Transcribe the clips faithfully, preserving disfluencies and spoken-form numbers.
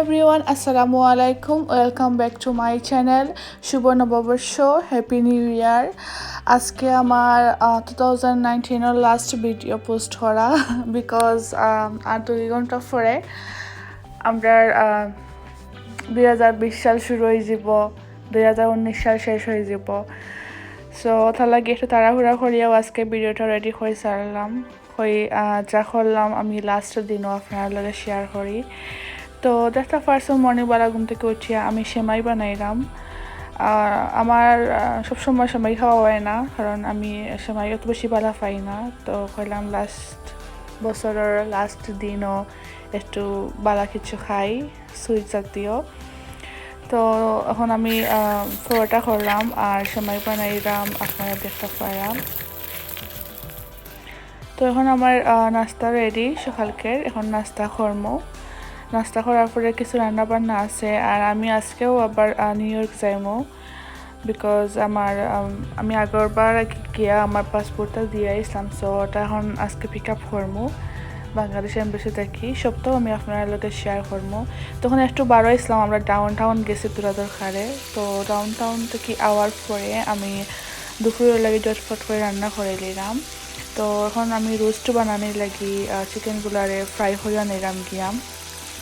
Everyone, আসসালামু আলাইকুম। Welcome back to my channel. শুভ নববর্ষ, হ্যাপি নিউ ইয়ার। আজকে আমার টু থাউজেন্ড নাইনটিনর লাস্ট ভিডিও পোস্ট করা, বিকজ আর দুই ঘন্টা পরে আমরার দুই হাজার বিশ সাল শুরু অইযিবো, দুই হাজার উনিশ সাল শেষ অইযিবো। সো তার লাগি একটু তাড়াহুড়া করিয়াউ আজকে ভিডিওটা রেডি করি ছাড়লাম। কই, আহ, যা করলাম আমি লাস্ট দিনও আপনারার লগে শেয়ার করি। তো দেখতা পারছইন, মর্নিং বেলা ঘুম থাকি উঠিয়া আমি সেমাই বানাইরাম। আহ, আমার, আহ, সবসময় সেমাই খাওয়া অয় না, কারণ আমি সেমাই অত বেশি ভালা পাই না। তো কইলাম লাস্ট বছরর লাস্ট দিনও একটু ভালা কিছু খাই, সুইট জাতীয়। তো এখন আমি, আহ, পরোটা করলাম আর সেমাই বানাইরাম, আপনারা দেখতা পাররা। তো এখন আমার, আহ, নাস্তা রেডি সকালকের। এখন নাস্তা করমু। নাস্তা করার পরে কিছু রান্না বান্না আছে। আর আমি আজকেও আবার, আহ, নিউ ইয়র্ক যাইমু, বিকজ আমার, আম, আমি আগরবার আগে গিয়া আমার পাসপোর্টটা দিয়া আইছলাম। সো ওটা এখন আজকে পিক আপ করমু বাংলাদেশ এমবেসি থাকি। সবটাউ আমি আপনারার লগে শেয়ার করমু। তখন একটু বারো আইছলাম, আমরা ডাউন টাউন গেছি থুড়া দরকারে। তো ডাউন টাউন থাকি আওয়ার পরে আমি দুপুরর লাগি ঝটফট করি রান্না করি নিলাম। তো এখন আমি রোস্ট বানানির লাগি, আহ, চিকেনগুলারে ফ্রাই করিয়া নিলাম গিয়া।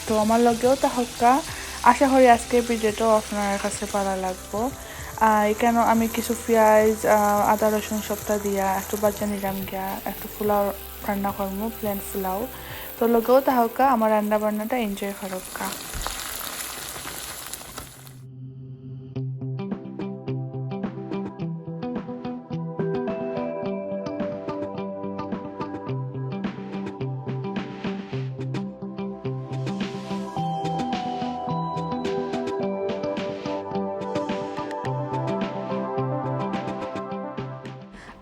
তো আমার লগেও থাকউক্কা, আশা করি আজকের ভিডিওটাও আপনারার কাছে ভালা লাগবো। আহ, এখানো আমি কিছু পিয়াজ, আহ, আদা রসুন সবটা দিয়া একটু ভাজিয়া নিলাম গিয়া, একটু পোলাও রান্না করমু, প্লেন পোলাও। তো লগেও থাকউক্কা, আমার রান্না বান্নাটা এনজয় করউক্কা।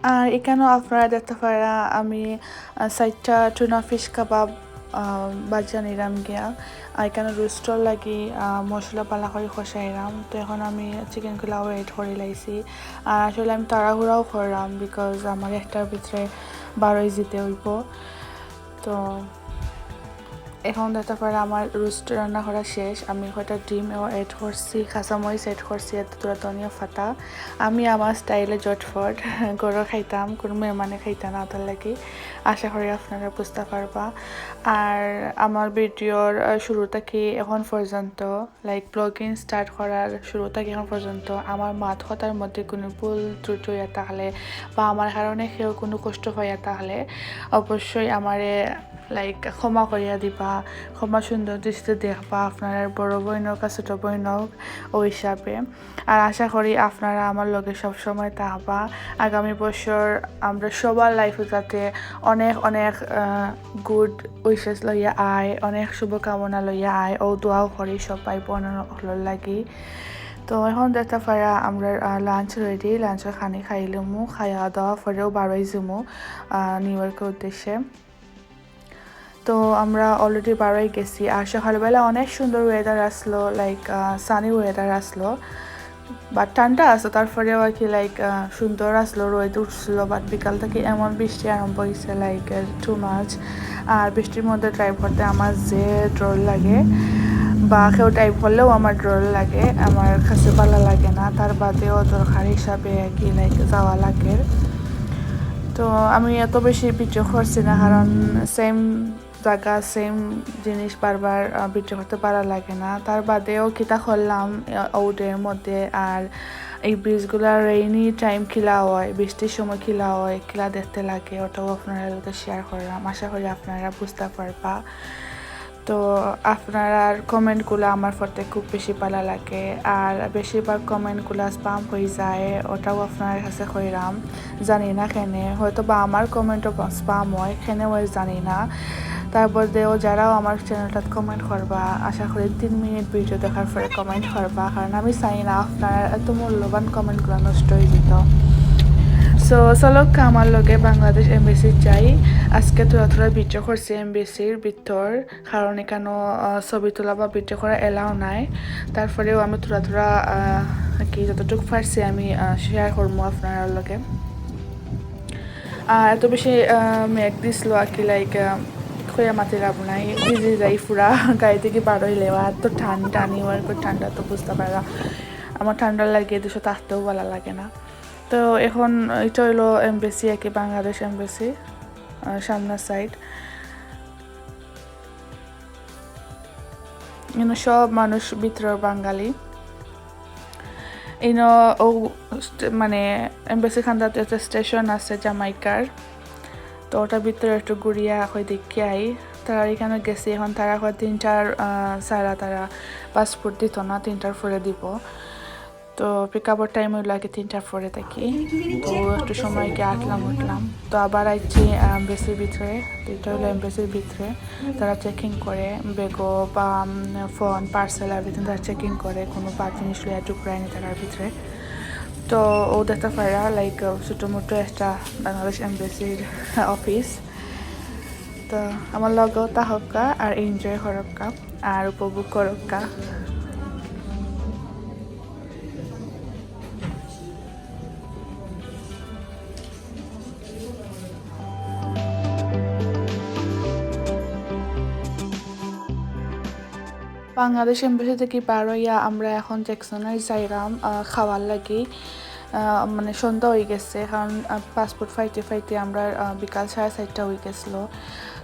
আর এখানো আপনারা দেখতা পাররা আমি, আহ, চাইরটা টুনা ফিশ কাবাব, আহ, ভাজিয়া নিলাম গিয়া। আর এখানো রোস্টর লাগি, আহ, মশলা ভালা করি কষাইলাম। তো এখন আমি চিকেনগুলাও এড করি লাইছি। আর আসলে আমি তাড়াহুড়াও করলাম, বিকজ আমার একটার ভিতরে বারোই যেতে অইবো। তো এখন দেখতা পাররা আমার রোস্ট রান্না করা শেষ। আমি কয়টা ডিমও এড করছি, কাঁচামরিচ এড করছি, এত থুড়া ধনিয়া পাতা। আমি আমার স্টাইলে ঝটফট, ঘরো খাইতাম, কুনু মেহমানে খাইতা না, তার লাগি। আশা করি আপনারা বুঝতা পারবা। আর আমার ভিডিওর, আহ, শুরু থাকি এখন পর্যন্ত, লাইক, ব্লগিং স্টার্ট করার শুরু থাকি এখন পর্যন্ত আমার মাত কথার মধ্যে কুনু ভুল ত্রুটি অইয়া থাকলে বা আমার কারণে কেউ কুনু কষ্ট পাইয়া থাকলে অবশ্যই আমারে, লাইক, ক্ষমা করিয়া দিবা, ক্ষমা সুন্দর দৃষ্টিতে দেখবা। আপনারার বড় বইন অউক আর ছোট বইন অউক, অউ হিসাবে। আর আশা করি আপনারা আমার লগে সবসময় থাকবা। আগামী বছর আমরা সবার লাইফে যাতে অনেক অনেক, আহ, গুড উইশেস লইয়া আয়, অনেক শুভকামনা লইয়া আয়, অউ দোয়াও করি সব ভাই বইন অকলর লাগি। তো এখন দেখতা পাররা আমরা, আহ, লাঞ্চ রেডি, লাঞ্চর খানি খাইলিমু, খাওয়া দাওয়া পরেউ বারোই যিমু, আহ, নিউ ইয়র্কর উদ্দেশ্যে। তো আমরা অলরেডি বারোই গেছি। আর সকালবেলা অনেক সুন্দর ওয়েদার আসলো, লাইক, আহ, সানি ওয়েদার আসলো, বাট ঠান্ডা আসলো, তারপরেও আর কি, লাইক, আহ, সুন্দর আসলো, রোদ উঠছিল, বাট বিকাল থাকি এমন বৃষ্টি আরম্ভ অইছে, লাইক, টু মাচ। আর বৃষ্টির মধ্যে ড্রাইভ করতে আমার যে ডর লাগে, বা কেউ ড্রাইভ করলেও আমার ডর লাগে, আমার কাছে ভালা লাগে না। তার বাদেও দরকার হিসাবে আর কি, লাইক, যাওয়া লাগে। তো আমি এত বেশি ভিডিও করছি না, কারণ সেম জাগা, সেম জিনিস বারবার, আহ, ভিডিও করতে ভালা লাগে না। তার বাদেও কিতা করলাম, আহ, অউ ডের মধ্যে, আর এই ব্রিজগুলা রেইনি টাইম কিলা অয়, বৃষ্টির সময় কিলা অয়, কিলা দেখতে লাগে, ওটাও আপনারার লগে শেয়ার করলাম। আশা করি আপনারা বুঝতা পারবা। তো আপনারার কমেন্টগুলা আমার পড়তে খুব বেশি ভালা লাগে, আর বেশিরভাগ কমেন্টগুলা স্প্যাম অইযায়, ওটাও আপনারার কাছে কইরাম, জানি না কেনে, হয়তো বা আমার কমেন্টও স্প্যাম অয়, কেনে অয় জানি না। তার বাদেও যারাও আমার চ্যানেলটাত কমেন্ট করবা, আশা করি তিন মিনিট ভিডিও দেখার পরে কমেন্ট করবা, কারণ আমি চাই না আপনারার এত মূল্যবান কমেন্টগুলা নষ্ট অইযিতো। সো চলউক্কা আমার লগে বাংলাদেশ এমবেসি যাই। আজকে থুড়া থুড়া ভিডিও করছি এমবেসির ভিতর, কারণ এখানো, আহ, ছবি তোলা বা ভিডিও করা অ্যালাউ নাই। তারপরেও আমি থুড়া থুড়া, আহ, আর কি যতটুক পারছি আমি, আহ, শেয়ার করমু আপনারার লগে। আহ, এত বেশি, আহ, মেঘ দিছিল আর কি, লাইক, আহ, কইয়া মাতি লাভ নাই, ভিজি যাই পুরা। গাড়ি থাকি বার অইলে, আর তো ঠান্ডা, নিউ ইয়র্কর ঠান্ডা তো বুঝতা পাররা। আমার ঠান্ডা লাগে, দেশো থাকতেও ভালা লাগে না। তো এখন ইটা অইলো এমবেসি, আর কি, বাংলাদেশ এমবেসি, আহ, সামনের সাইড। ইনো সব মানুষ ভিতরর বাঙালি। ইনো ও স্টে-, মানে, এমবেসি কান্দাত একটা স্টেশন আছে জামাইকার, তো ওটার ভিতরে একটু ঘুরিয়া অখন দেখিয়া আই। তারা এখানো গেছি, এখন তারা কয় তিনটার, আহ, ছাড়া তারা পাসপোর্ট দিত না, তিনটার পরে দিব। তো পিক আপর টাইম অইলো আর কি তিনটার পরে থাকি। তো একটু সময় গিয়া আটলাম উঠলাম, তো আবার আইছি, আহ, এমবেসির ভিতরে। তো ইটা অইলো এমবেসির ভিতরে, তারা চেকিং করে ব্যাগো বা, উম, ফোন, পার্সেল, এভরিথিং তারা চেকিং করে, কোনো বাদ জিনিস লইয়া ঢুকরায় নি তারার ভিতরে। তো ও দেখতা পাররা, লাইক, ছোটো মোটো একটা বাংলাদেশ এমবেসির অফিস। তো আমার লগেও থাকউক্কা আর এনজয় করউক্কা আর উপভোগ করউক্কা। বাংলাদেশ এমবেসি থাকি বার অইয়া আমরা এখন জ্যাকসনে যাইরাম, আহ, খাওয়ার লাগি। আহ, মানে সন্ধ্যা অই গেছে, কারণ, আহ, পাসপোর্ট পাইতে পাইতে আমরা, আহ, বিকাল সাড়ে চারটা অই গেছিল।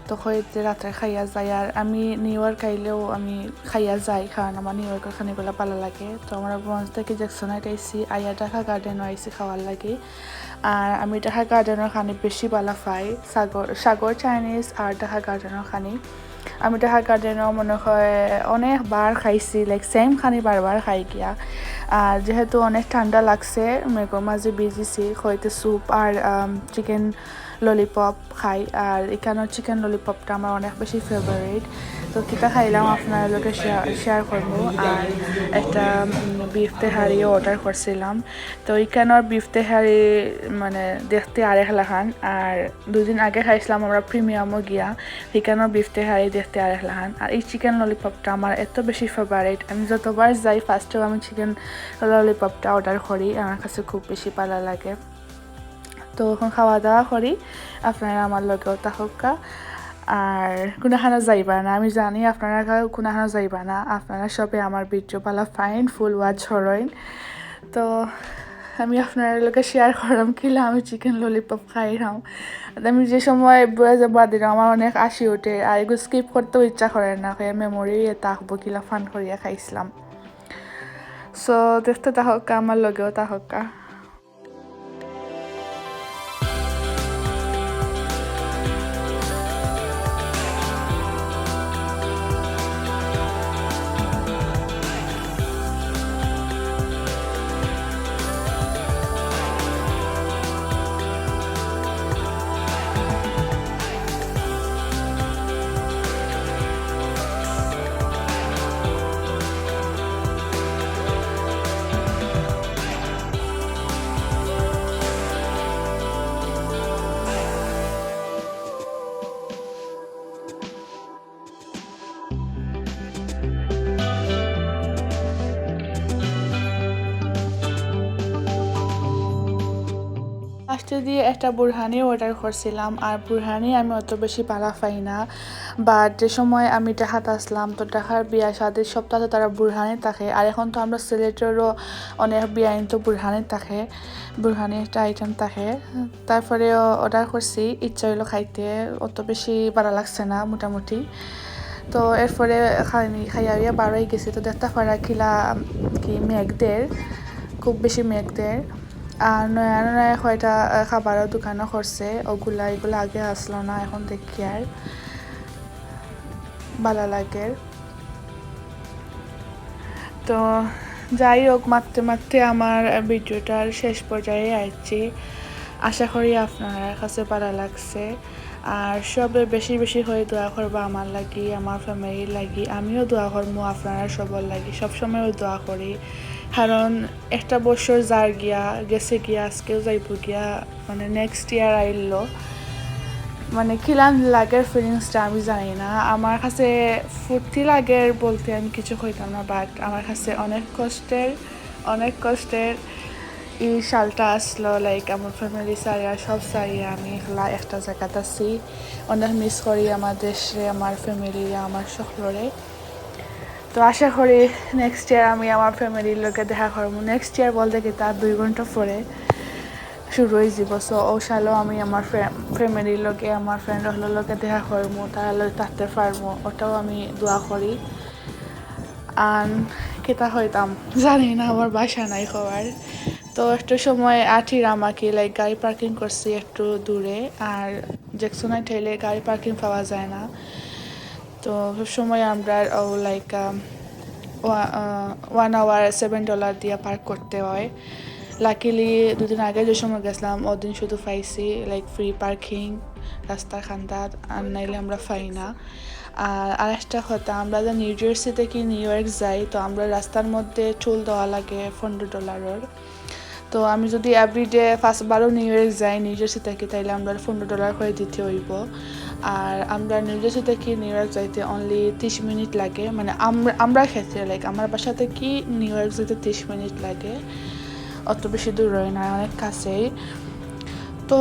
তো কইতে রাত্রে খাইয়া যাই, আর আমি নিউ ইয়র্ক আইলেও আমি খাইয়া যাই, কারণ আমার নিউ ইয়র্কর খানিগুলা ভালা লাগে। তো আমরা ব্রঞ্চ থাকি জ্যাকসনে আইছি, আইয়া ঢাকা গার্ডেনও আইছি খাওয়ার লাগি। আর আমি ঢাকা গার্ডেনর খানি বেশি ভালা পাই, সাগর, সাগর চাইনিজ আর ঢাকা গার্ডেনর খানি। আমি ঢাকা গার্ডেনও মনে হয় অনেকবার খাইছি, লাইক, সেম খানি বারবার খাই গিয়া। আর যেহেতু অনেক ঠান্ডা লাগছে, মেঘর মাঝে ভিজিছি, কইতে স্যুপ আর, আম, চিকেন ললিপপ খাই। আর ইখানর চিকেন ললিপপটা আমার অনেক বেশি ফেভারিট। তো কিতা খাইলাম আপনার লগে শেয়ার, শেয়ার করবো। আর একটা, উম, বিফ তেহারিও অর্ডার করছিলাম। তো ইখানর বিফ তেহারি মানে দেখতে আরেক লাখান, আর দুদিন আগে খাইছিলাম আমরা প্রিমিয়ামও গিয়া, ইখানর বিফ তেহারি দেখতে আরেক লাখান। আর এই চিকেন ললিপপটা আমার এত বেশি ফেভারিট, আমি যতবার যাই ফার্স্টেও আমি চিকেন ললিপপটা অর্ডার করি, আমার কাছে খুব বেশি ভালা লাগে। তো এখন খাওয়া দাওয়া করি, আপনারা আমার লগেও থাকউক্কা। আর কুনাখানো যাইবা না, আমি জানি আপনারা কুনাখানো যাইবা না, আপনারা সবে আমার ভিডিও ভালা পাইন, ফুল ওয়াচ করইন। তো আমি আপনার লগে শেয়ার করাম কিলা আমি চিকেন ললিপপ খাইরাম। আমি যে সময় বয়ে যে বাদ দিলাম, আমার অনেক আসি উঠে, আর এগুলো স্কিপ করতেও ইচ্ছা করে না, কইয়া মেমোরি থাকবো কিলা ফান করিয়া খাইছিলাম। সো দেখতে থাকউক্কা, আমার লগেও থাকউক্কা। লাস্টে দিয়ে একটা বুরহানি অর্ডার করছিলাম, আর বুরহানি আমি অত বেশি ভালা পাই না, বাট যে সময় আমি ঢাকাত আসলাম, তো ঢাকার বিয়া শাদির সপ্তাহে তারা বুরহানি থাকে, আর এখন তো আমরা সিলেটেরও অনেক বিয়াইন তো বুরহানি থাকে, বুরহানি একটা আইটেম থাকে। তারপরে অর্ডার করছি, ইচ্ছা অইলো খাইতে, অত বেশি ভালা লাগছে না মোটামুটি। তো এরপরে খাই-, খাইয়া উইয়া বার অই গেছি, তো দেখতা পাররা কিলা কি মেঘ দের, খুব বেশি মেঘ দের। আর নয়া নয়া কয়টা, আহ, খাবারও দোকানও করছে, ওগুলা, এগুলা আগে আসলো না, এখন দেখি আর ভালা লাগে। তো যাই হোক, মাততে মাততে আমার ভিডিওটার শেষ পর্যায়ে আইছি। আশা করি আপনারার কাছে ভালা লাগছে। আর সবে বেশি বেশি করে দোয়া করবা আমার লাগি, আমার ফ্যামিলির লাগি। আমিও দোয়া করমু আপনারা সবার লাগি, সবসময়ও দোয়া করি। কারণ একটা বছর যার গিয়া, গেছে গিয়া, আজকেও যাইবো গিয়া। মানে, নেক্সট ইয়ার আইলো, মানে, কিলান লাগের ফিলিংসটা আমি জানি না। আমার কাছে ফুর্তি লাগের বলতে আমি কিছু কইতাম না, বাট আমার কাছে অনেক কষ্টের, অনেক কষ্টের। ই সালটা আসলো, লাইক, আমার ফ্যামিলি সারিয়া, সব সারিয়া আমি একলা একটা জাগাত আছি। অনেক মিস করি আমার দেশরে, আমার ফ্যামিলিরে, আমার সকলরে। তো আশা করি নেক্সট ইয়ার আমি আমার ফ্যামিলির লগে দেখা করমু। নেক্সট ইয়ার বলতে কিতা, দুই ঘন্টা পরে শুরু অইযিবো। সো অউ সালও আমি আমার ফ্যা-, ফ্যামিলির লগে, আমার ফ্রেন্ড অকলর লগে দেখা করমু, তারার লগে থাকতে পারমু, ওটাও আমি দোয়া করি। আর কিতা কইতাম জানি না, আমার ভাষা নাই কওয়ার। তো একটু সময় আটিরাম আর কি, লাইক, গাড়ি পার্কিং করছি একটু দূরে, আর জ্যাকসনাইট অইলে গাড়ি পার্কিং পাওয়া যায় না। তো সব সময় আমরার অউ, like, one hour seven dollar দিয়া পার্ক করতে হয়। লাকিলি দুদিন আগে যে সময় গেছিলাম, ওদিন শুধু পাইছি, লাইক, ফ্রি পার্কিং রাস্তার কান্দাত, আর নাইলে আমরা পাই না। আর আরেকটা কথা, আমরা যে নিউ জার্সি থাকি নিউ ইয়র্ক যাই, তো আমরা রাস্তার মধ্যে টোল দেওয়া লাগে পনেরো ডলারর। তো আমি যদি এভরিডে পাঁচবারও নিউ ইয়র্ক যাই নিউ জার্সি থাকি, তাইলে আমরা পনেরো ডলার করে দিতে অইবো। আর আমরা নিউ জার্সি থাকি নিউ ইয়র্ক যাইতে অনলি তিরিশ মিনিট লাগে, মানে আমরা, আমরা ক্ষেত্রে, লাইক, আমার বাসা থাকি নিউ ইয়র্ক যাইতে তিরিশ মিনিট লাগে, অত বেশি দূর অয় না, অনেক কাছেই। তো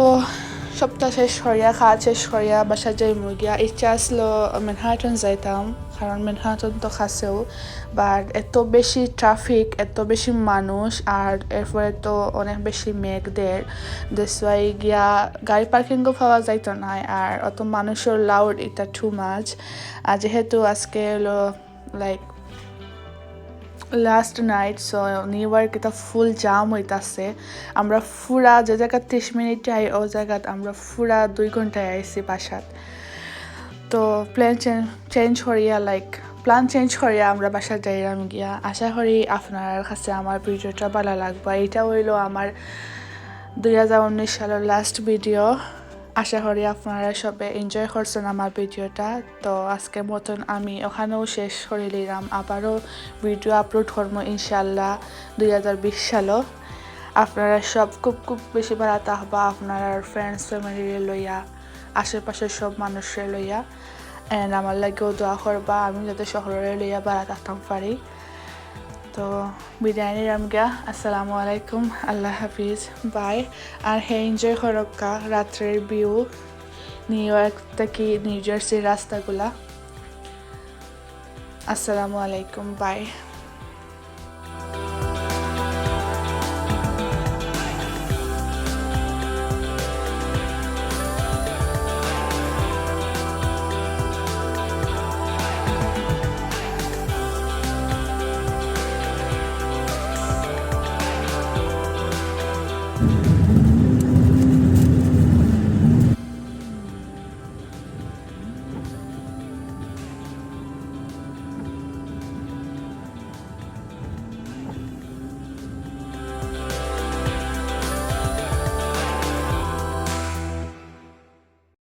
সবটা শেষ করিয়া, কাজ শেষ করিয়া বাসা যাইমু গিয়া। ইচ্ছা আসলো ম্যানহাটন যাইতাম, কারণ ম্যানহাটন তো কাছেও, বাট এত বেশি ট্রাফিক, এত বেশি মানুষ, আর এরপরে তো অনেক বেশি মেঘ দের, দ্যাটস ওয়াই গিয়া গাড়ি পার্কিংও পাওয়া যাইতো না, আর অত মানুষর লাউড, ইটা টু মাচ। আর যেহেতু আজকে হলো, like, last night, so New York ইটা ফুল জাম অইতাছে। আমরা পুরা যে জাগাত তিরিশ মিনিট যাই, ও জাগাত আমরা পুরা দুই ঘন্টায় আইছি বাসাত। তো প্ল্যান চেঞ্জ করিয়া, লাইক, প্ল্যান চেঞ্জ করিয়া আমরা বাসাত যাইরাম গিয়া। আশা করি আপনারার কাছে আমার ভিডিওটা ভালা লাগবো। ইটা অইলো আমার দুই হাজার উনিশ সালর লাস্ট ভিডিও। আশা করি আপনারা সবে এনজয় করছেন আমার ভিডিওটা। তো আজকের মতন আমি ওখানেও শেষ করিলিরাম। আবারও ভিডিও আপলোড করমু ইনশাআল্লাহ দুই হাজার বিশ সালো। আপনারা সব খুব, খুব বেশি ভালা থাকবা, আপনারার ফ্রেন্ডস, ফ্যামিলিরে লইয়া, আশেপাশের সব মানুষরে লইয়া। And আমার লাগিও দোয়া করবা, আমি যাতে সকলরে লইয়া ভালা থাকতাম পারি। তো বিদায় নিরাম গিয়া। আসসালামু আলাইকুম, আল্লাহ হাফিজ, বাই। আর হে, এনজয় করক্কা রাত্রের ভিউ, নিউ ইয়র্ক থাকি নিউ জার্সির রাস্তাগুলা। আসসালামু আলাইকুম, বাই।